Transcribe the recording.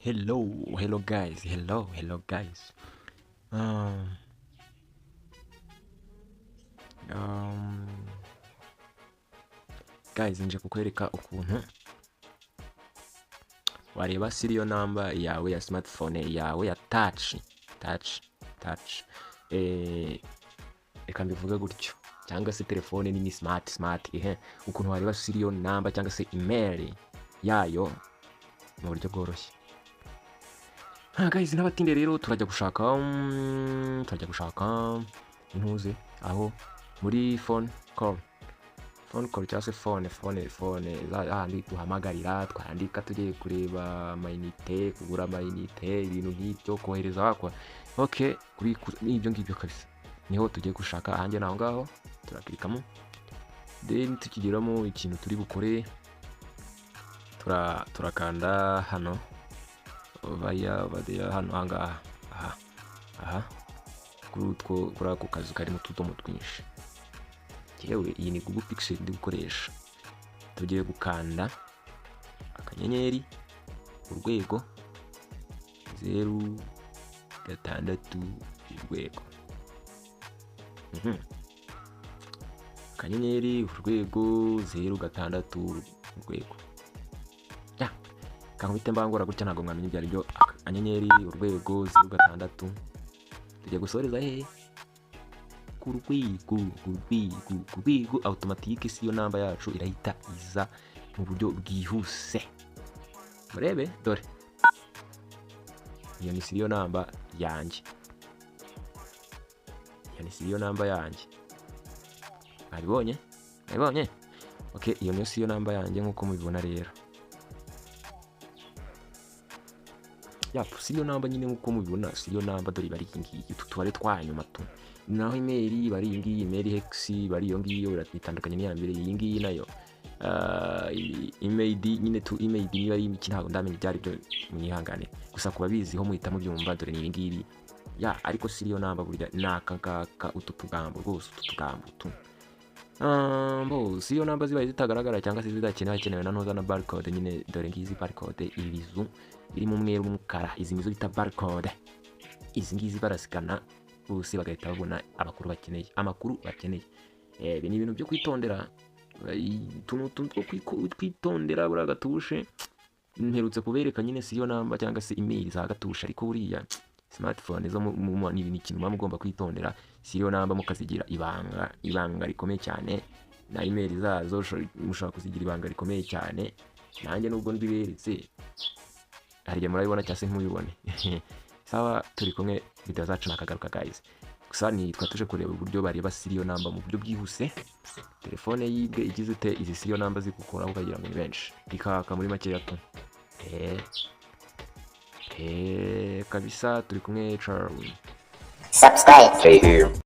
Hello, hello guys, hello, hello guys. Um, um, guys, nje kukwereka ukuntu wareba serial number yawe ya smartphone yawe ya touch touch touch. Reka mbivuge gutyo, cyangwa se telefone nini smart smart, ihe ukuntu wareba serial number cyangwa se email yayo mu buryo bworoshye. Ah, guys, n'abatinde rero turajya gushaka intuze aho muri phone call, phone call cyangwa se phone phone phone hahandi duhamagarira, twandika tugiye kureba amayinite, kugura amayinite, ibintu nk'ibyo, kohereza, wakora okay, kubikuza n'ibyo ngibyo kabisa. Niho tugiye gushaka ahanjye, naho ngaho turaklikamo. Then tukigeramo, ikintu turi bukore, turakanda hano vaya vaya hano ahangaha, aha aha, kuri utwo, kuri ako kazu karimo utudomo twinshi. Yewe, iyi ni Google Pixel ndi gukoresha. Tugiye gukanda *#06#. *#06#. Ya kankubite mbangura gutya, ntabwo mwamenya ibyo ari byo. *#06. Tugiye gusoreza hehe? Ku rwego, ku rwego, ku rwego. Automatique serial number yacu irahita iza mu buryo bwihuse. Murebe, dore iyo ni serial number yanjye, iyo ni serial number yanjye. Mwabibonye? Mwabibonye? Okay, iyo niyo serial number yanjye nk'uko mubibona rero. Yap, serial number nyine nk'uko mubibona, serial number dore bari iyi ngiyi, utu tubare twa nyuma tu. Naho email bari iyi ngiyi, email hex bari iyo ngiyo, itandukanye n'iya mbere. Iyi ngiyi nayo email nyine tu, email niba ari imiki ntabwo ndamenya ibyo ari byo, mwihangane. Gusa ku babiziho muhita mubyumva, dore ni ibi ngibi ya. Ariko serial number burya ni aka ngaka, utu tugambo rwose, utu tugambo tu. Bo serial number zibaye zitagaragara cyangwa se zidakenewe, hakenewe na ntoza na barcode nyine. Dore ngizi barcode, ibi bizu birimo umweru n'umukara, izi nizo bita barcode. Izi ngizi barasikana bose bagahita babona amakuru bakeneye, amakuru bakeneye. Ibi ni ibintu byo kwitondera, utuntu two kwitondera. Buriya gatushe mperutse kubereka nyine serial number cyangwa se email za gatushe, ariko buriya smartphone zo ni ikintu muba mugomba kwitondera. Serial number mukazigira ibanga, ibanga rikomeye cyane, na email zazo mushobora kuzigira ibanga rikomeye cyane. Nanjye nubwo mbiberetse, hari igihe murabibona cyangwa se ntimubibone. Sawa, turi kumwe, video zacu nakagaruka guys. Gusa ni twa tuje kureba uburyo bareba serial number mu buryo bwihuse. Telefone yibwe igize ute, izi serial number zigukoraho ukagira ngo ni benshi, ikaka muri make tu. Kabisa, turi kumwe, ciao. Subscribe. Stay here.